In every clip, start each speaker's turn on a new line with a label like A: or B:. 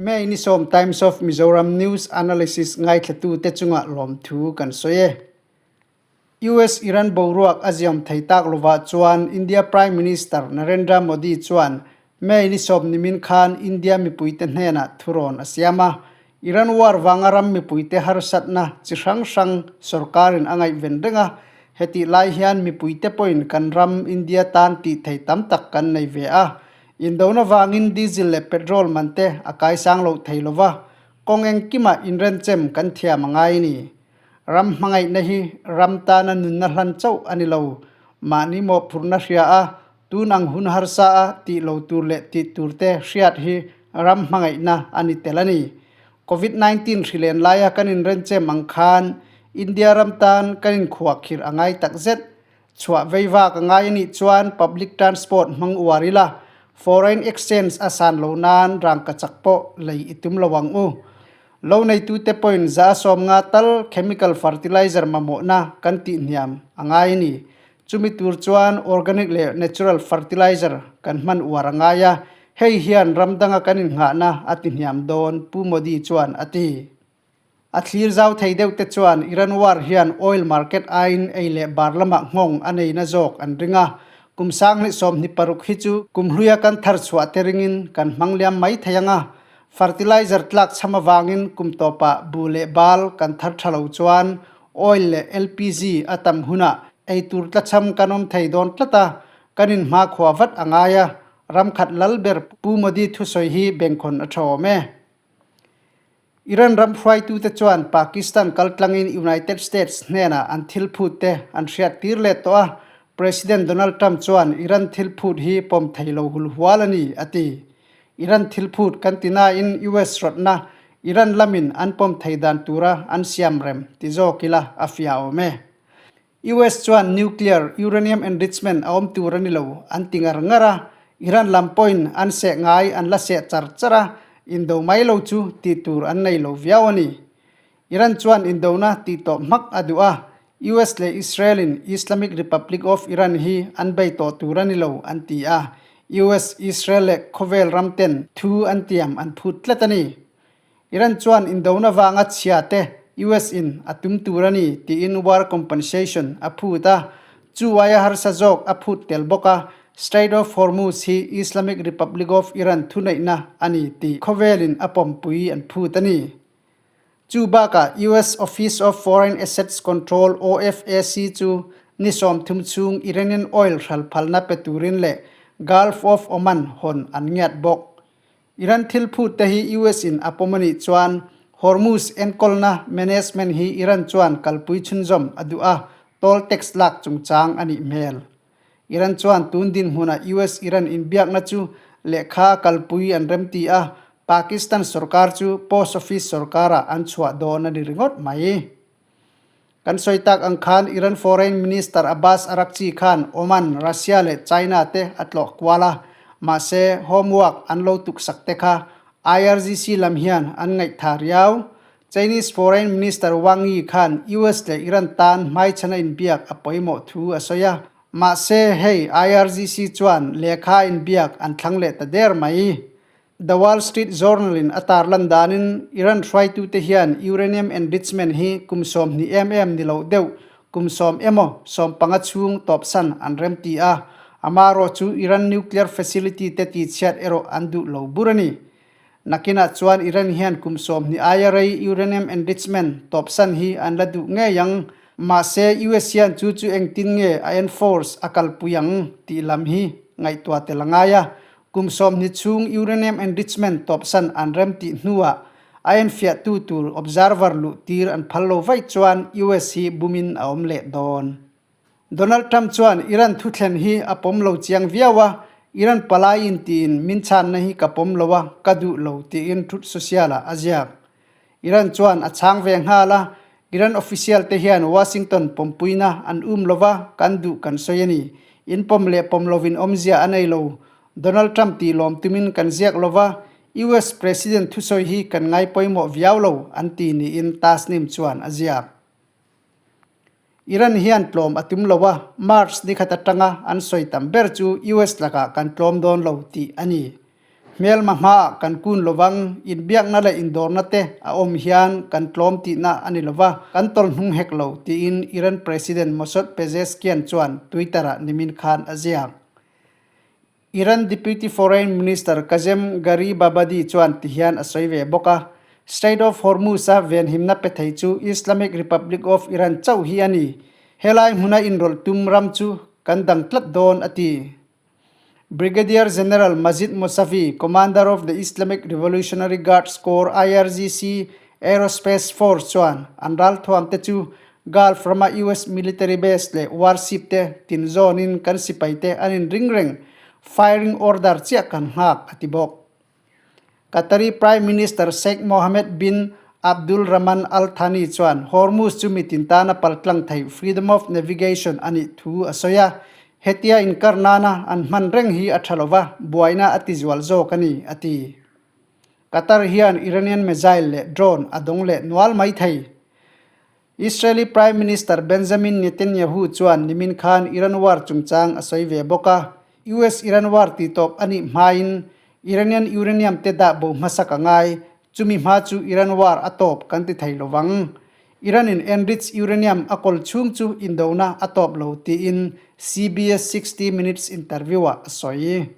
A: May ni sawm Times of Mizoram News Analysis ngaithlatute chungah lawmthu kan sawi e. US-Iran boruak a ziam thei tak lovah chuan India Prime Minister Narendra Modi chuan May ni sawm nimin khan India mipuite hnenah thurawn a siam a. Iran war vanga ram mipuite harsatna chi hrang hrang sorkarin a ngaihven reng a, hetih lai hian mipuite pawhin kan ram India tan tih thei tam tak kan nei ve a. Indona vangin diesel leh petrol man te a kaisang loh thei lova, kawng engkimah inrenchem kan thiam a ngai a ni. Ram hmangaihna hi ram tana nunna hlan chauh a ni lo. Mahni mawhphurhna hria a, tun ang hun harsa a tih lo tur leh tih tur te hriat hi ram hmangaihna a ni tel a ni. Covid 19 hrilen laia kan inrenchem ang khan India ram tan kan inkhuahkhirh a ngai takzet. Chhuah vei vak a ngai a nih chuan public transport hmang uar ila, foreign exchange a san lo nan rangkachak pawh lei i tum lo ang u. Lo neitute pawhin za 50 tal chemical fertilizer mamawhna kan tihhniam a ngai a ni. Chumi tur chuan organic leh natural fertilizer kan hman uar a ngai a, hei hian ram danga kan innghahna a tihhniam dawn, Pu Modi chuan a ti. A thlir zau thei deuh te chuan Iran war hian oil market aiin ei leh bar lamah nghawng a neina zawk an ring a, kum 2026 hi chu kum hluia kan thar chhuah te ringin kan hmang liam mai thei ang a, fertilizer tlak chham avangin kum tawpah bu leh bal kan thar tha lo chuan oil leh LPG a tam hunah ei tur tlachham kan awm thei dawn tlat a, kan inhmakhua vat a ngai a, ram khat lal ber Pu Modi thusawi hi bengkhawn a tha awm e. Iran ram hruaitute chuan Pakistan kaltlangin United States hnenah an thil phut te an hriat tir leh tawh a, President Donald Trump chuan Iran thil phut hi pawm thei lo hul hual a ni, a ti. Iran thil phut kan ti nain US rawtna Iran lamin an pawm thei dan tura an siam rem ti zawk ila a fiah awm e. US chuan nuclear uranium enrichment a awm tur a ni lo an ti ngar ngar a, Iran lam pawhin an seh ngai an la seh char char a, indo mai lo chu tih tur an nei lo viau a ni. Iran chuan indona tih tawh hmak a duh a, US leh Israel in Islamic Republic of Iran hi an bei tawh tur a ni lo an ti a, US, Israel leh khawvel ram ten thu an tiam an phut tlat a ni. Iran chuan indona vanga chhia te US in a tum tur a ni tiin war compensation a phut a, chu aia harsa zawk a phut tel bawk a, Strait of Hormuz hi Islamic Republic of Iran thuneihna a ni tih khawvelin a pawmpui an phut a ni. Chu bakah US Office of Foreign Assets Control, OFAC, chu ni 30 chhung Iranian oil hral phalna pe turin leh Gulf of Oman hawn an ngiat bawk. Iran thil phut te hi US in a pawm a nih chuan Hormuz enkawlna, management, hi Iran chuan kalpui chhunzawm a duh a, toll tax lak chungchang a nih hmel. Iran chuan tun dinhmunah US-Iran inbiakna chu lehkha kalpui an remti a, Pakistan sorkar chu post office sorkarah an chhuah dawn a ni ringawt mai. Kan sawi tak ang khan Iran Foreign Minister Abbas Araghchi khan Oman, Russia leh China te a tlawh kual a, mahse homework an lo tuksak te kha IRGC lam hian an ngaihtha riau. Chinese Foreign Minister Wang Yi khan US leh Iran tan hmaichhana inbiak a pawimawh thu a sawi a, mahse hei IRGC chuan lehkha inbiak an thlang leh ta der mai. The Wall Street Journal-in a tarlan danin Iran hruaitute hian uranium enrichment hi kum 20 em em ni loh deuh, kum 10 emaw 15 chhung tawpsan an remti a, amarawh chu Iran nuclear facility te tichhiat erawh an duh lo bur a ni. Nakinah chuan Iran hian kum 20 aia rei uranium enrichment tawpsan hi an la duh ngei ang, mahse US hian chu chu engtin nge a enforce a kalpui ang tih lam hi ngaihtuah tel a ngai a, Kum 20 chhung uranium enrichment tawpsan an rem tih hnuah a enfiahtu tur observer luh tir an phal lo vaih chuan US hi bumin a awm leh dawn. Donald Trump chuan Iran thuthlen hi a pawm lo chiang viau a, Iran palai in tiin min chhanna hi ka pawm lo a, ka duh lo tiin Truth Social-ah a ziak. Iran chuan a chhang ve nghal a, Iran official te hian Washington pawmpuina an um lova kan duh kan sawi a ni. In pawm leh pawm lovin awmzia a nei lo. Donald Trump tih lawm tumin kan ziak lova, US President thusawi hi kan ngai pawimawh viau lo an ti niin Tasnim chuan a ziak. Iran hian tlawm a tum lo a, March ni khat atanga an sawi tam ber chu US lakah kan tlawm dawn lo tih a ni. Hmelma hmaah kan kun lovang, inbiakna leh indawrna te a awm hian kan tlawm tihna a ni lova, kan tawlh hnung hek lo, tiin Iran President Masoud Pezeshkian chuan Twitter-ah nimin khan a ziak. Iran Deputy Foreign Minister Kazem Gharibabadi chuan tihian a sawi ve bawk a, Strait of Hormuz-a venhimna pe thei chu Islamic Republic of Iran chauh hi a ni. Helai hmuna inrawlh tum ram chu kan dang tlat dawn, a ti. Brigadier General Majid Mousavi, Commander of the Islamic Revolutionary Guards Corps, IRGC, Aerospace Force chuan an ralthuam te chu Gulf rama US military base leh warship te tin zawnin kan sipai te an inring reng, firing order chiah kan nghak, a ti bawk. Qatari Prime Minister Sheikh Mohammed bin Abdul Rahman Al Thani chuan Hormuz chu mitin tana paltlang thei freedom of navigation a nih thu a sawi a, hetia inkar nana an hman reng hi a tha lova, buaina a tizual zawk a ni, a ti. Qatar hian Iranian missile leh drone a dawng leh nual mai thei. Israeli Prime Minister Benjamin Netanyahu chuan nimin khan Iran war chungchang a sawi ve bawk a, US-Iran war titawp a nih hmain Iranian uranium te dah bo hmasak a ngai, chumi hma chu Iran war a tawp kan ti thei lo vang. Iran-in enriched uranium a kawl chhung chu indona a tawp lo tiin CBS 60 Minutes interview-ah a sawi.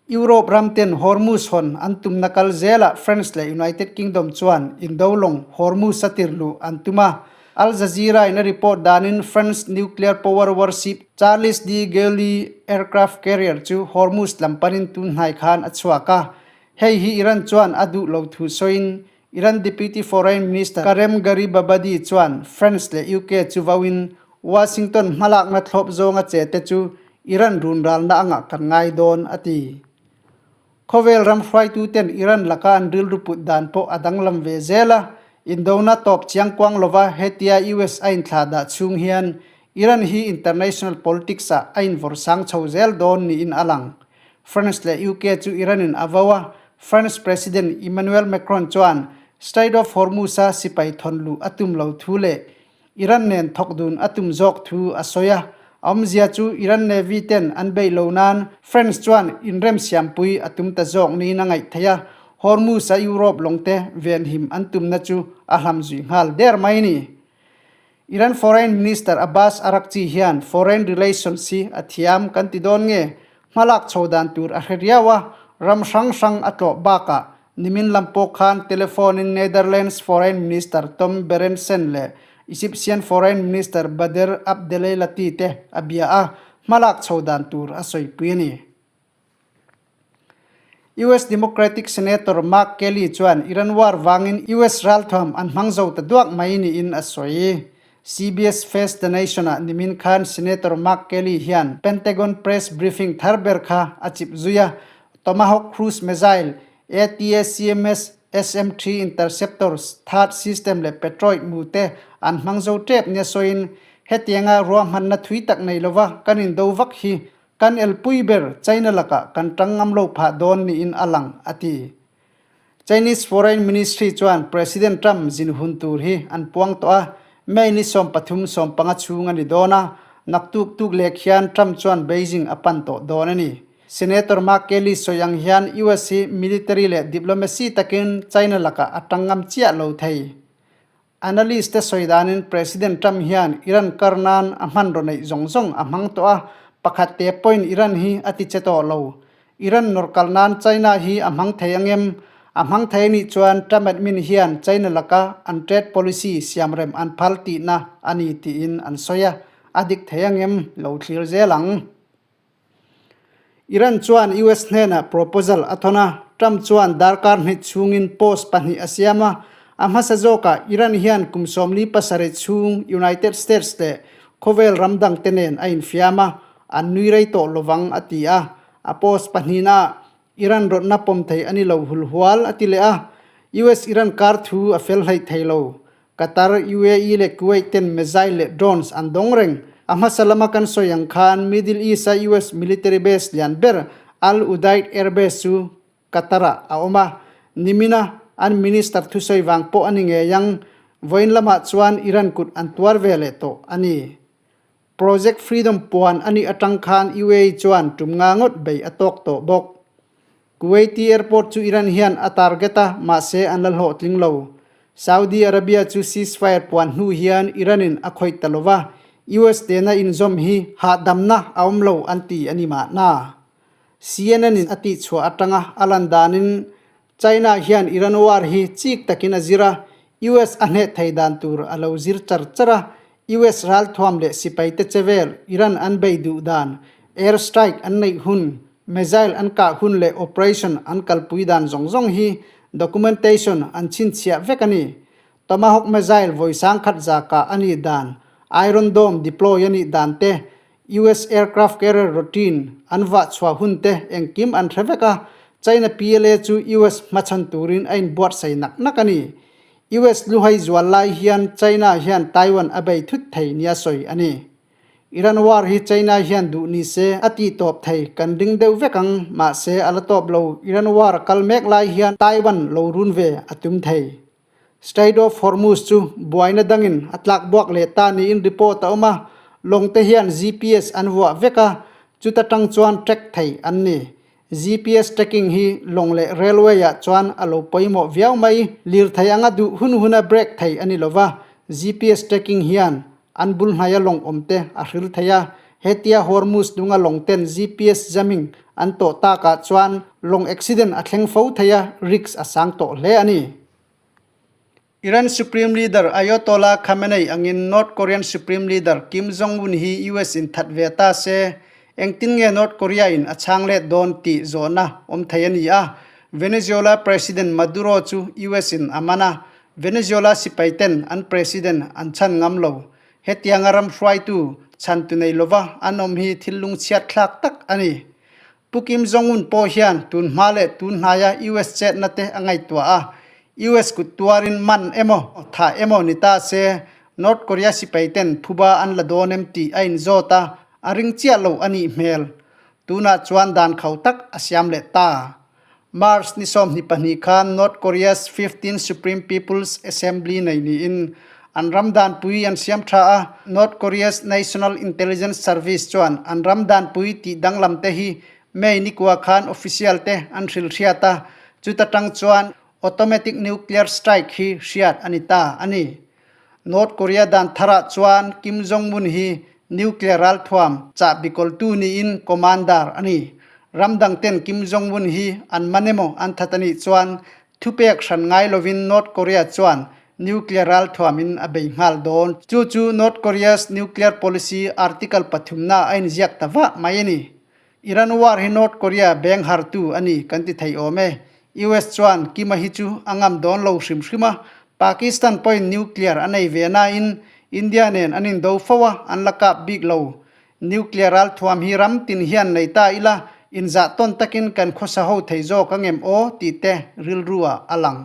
A: Europe ram ten Hormuz hawn an tumna kal zelah France leh United Kingdom chuan indo lawng Hormuz a tir luh an tum a. Al Jazeera in a report danin France nuclear power warship Charles de Gaulle aircraft carrier chu Hormuz lam panin tun hnai khan a chhuak a. Hei hi Iran chuan a duh lo thu sawiin Iran Deputy Foreign Minister Karem Gharibabadi chuan France leh UK chu vauin Washington hmalakna thlawp zawnga che te chu Iran run ralna angah kan ngai dawn, a ti. Khawvel ram hruaituten Iran laka an rilru put dan pawh a danglam ve zel a, indona tawp chiang kuang lova hetia US a inthlah dah chhung hian Iran hi international politics-ah a invawrh sang chho zel dawn niin a lang. France leh UK chu Iran-in a vo a, France President Emmanuel Macron chuan Strait of Hormuz-a sipai thawn luh a tum lo thu leh Iran nen thawk dun a tum zawk thu a sawi a. A awmzia chu Iran Navy ten an beih lo nan France chuan inremsiampui a tum ta zawk niin a ngaih theih a, Hormuz-a Europe lawngte venhim an tumna chu a hlam zui nghal der mai a ni. Iran Foreign Minister Abbas Araghchi hian foreign relations hi a thiam kan ti dawn nge? Hmalak chho dan tur a hre riau a, ram hrang hrang a tlawh bakah nimin lam pawh khan telephone-in Netherlands Foreign Minister Tom Berendsen leh Egyptian Foreign Minister Badr Abdelailati te a bia a, hmalak chho dan tur a sawipui a ni. US Democratic Senator Mark Kelly chuan Iran war vangin US ralthuam an hmang zo ta duak mai niin a sawi. CBS Face the Nation-ah nimin khan Senator Mark Kelly hian Pentagon press briefing thar ber kha a chip zui a, Tomahawk cruise missile, ATACMS SM-3 interceptors, THAAD system leh Patriot mu te an hmang zo tep nia sawiin, Hetianga ruahmanna thui tak nei lova kan indo vak hi Kan elpui ber China lakah kan tang ngam lo phah dawn niin a lang, a ti. Chinese Foreign Ministry chuan President Trump zin hun tur hi an puang tawh a, May ni 13 15 chhung a ni dawn a, naktuk tuk lek hian Trump chuan Beijing a pan tawh dawn a ni. Senator Mark Kelly sawi ang hian US hi military leh diplomacy takin China lakah a tang ngam chiah lo thei. Analyst te sawi danin President Trump hian Iran kar nan a hmanraw neih zawng zawng a hmang tawh a, pakhat te pawhin Iran hi a ti che tawh lo. Iran nawr kal nan China hi a hmang thei angem? A hmang thei anih chuan Trump admin hian China laka an trade policy siamrem an phal tihna a ni tiin an sawi a, a dik thei angem? Lo thlir zel ang. Iran chuan US hnenah proposal a thawn a, Trump chuan darkar hnih chhungin post pahnih a siam a. A hmasa zawkah Iran hian kum 47 chhung United States leh khawvel ram dangte nen a infiam a, an nui rei tawh lovang a ti a. A post pahnihnaah Iran rawtna pawm thei a ni lo hulhual a ti leh a, US-Iran kar thu a fel hleih thei lo. Qatar, UAE leh Kuwait ten missile leh drones an dawng reng. A hmasa lama kan sawi ang khan Middle East-a US military base lian ber Al Udeid Air Base chu Qatar-ah a awm a. Nimina an minister thusawi vang pawh a ni ngei ang. Vawiin lamah chuan Iran kut an tuar ve leh tawh a ni. Project Freedom puan a nih atang khan UAE chuan tum nga ngawt bei a tawk tawh bawk. Kuwaiti airport chu Iran hian a target a, mahse an la hlawhtling lo. Saudi Arabia chu ceasefire puan hnu hian Iran-in a khawih ta lova, US tena inzawm hi hahdamna a awm lo an ti a ni mahna. CNN-in a tihchhuah atanga a lan danin China hian Iran war hi chik takin a zir a, US a hneh thei dan tur a lo zir char char a, US ralthuam leh sipaite che vel Iran an bei duh dan, air strike an neih hun, missile an kah hun leh operation an kalpui dan zawng zawng hi documentation an chhinchhiah vek a ni. Tomahawk missile vawi sangkhat za kah a nih dan, Iron Dome deploy a nih dan te, US aircraft carrier routine an vah chhuah hun te engkim an hre vek a, China PLA chu US hmachhan turin a inbuatsaih nak nak a ni. US luhai zual lai hian China hian Taiwan a bei thut thei nia sawi a ni. Iran war hi China hian duh ni se a tih tawp thei kan ring deuh vek ang, mahse a la tawp lo, Iran war a kal mek lai hian Taiwan lo run ve a tum thei. Strait of Hormuz chu buaina dangin a tlak buak leh ta niin report a awm a, lawng te hian GPS an vuah vek a, chuta tang chuan track thei an ni. GPS tracking hi lawng leh railway ah chuan a lo pawimawh viau mai, lirthei anga duh hun huna brake thei a ni lova, GPS tracking hian an bul hnaia lawng awm te a hril thei a, hetia Hormuz dunga lawng ten GPS jamming an tawh takah chuan lawng accident a thleng fo thei a, risk a sang tawh hle a ni. Iran Supreme Leader Ayatollah Khamenei angin North Korean Supreme Leader Kim Jong-un hi US in that ve ta se, engtin nge North Korea in a chhang let dawn tih zawhna awm thei a ni a. Venezuela President Maduro chu US in a man a, Venezuela sipai ten an President an chhan ngam lo. Hetianga ram hruaitu chhantu nei lova an awm hi thil lungchhiat thlak tak a ni. Pu Kim Jong-un pawh hian tun hma leh tun hnaia US chetna te a ngaihtuah a, US kut tuarin man emaw, thah emaw ni ta se North Korea sipai ten phuba an la dawn em tih a inzawt a, a ring chiah lo a nih hmel. Tunah chuan dan khauh tak a siam leh ta. March ni 22 khan North Korea's 15th Supreme People's Assembly nei niin an ram danpui an siam tha a, North Korea's National Intelligence Service chuan an ram danpui tih danglam te hi May nikua khan official te an hrilhriat a, chuta tang chuan automatic nuclear strike hi hriat a ni ta a ni. North Korea dan tharah chuan Kim Jong-un hi nuclear ralthuam chahbi kawltu niin commander a ni. Ram dangten Kim Jong-un hi an man emaw an that a nih chuan thupek hran ngai lovin North Korea chuan nuclear ralthuam in a bei nghal dawn. Chu chu North Korea's nuclear policy article pathumna a inziak ta vah mai a ni. Iran war hi North Korea beng hartu a ni kan ti thei awm e. US chuan Kim-a hi chu a ngam dawn lo hrim hrim a, Pakistan pawhin nuclear a nei ve nain India nen an indo fo a, an la kap bik lo. Nuclear ralthuam hi ram tin hian nei ta ila, inzah tawn takin kan khawsa ho thei zawk ang em aw tih te rilru ah a lang.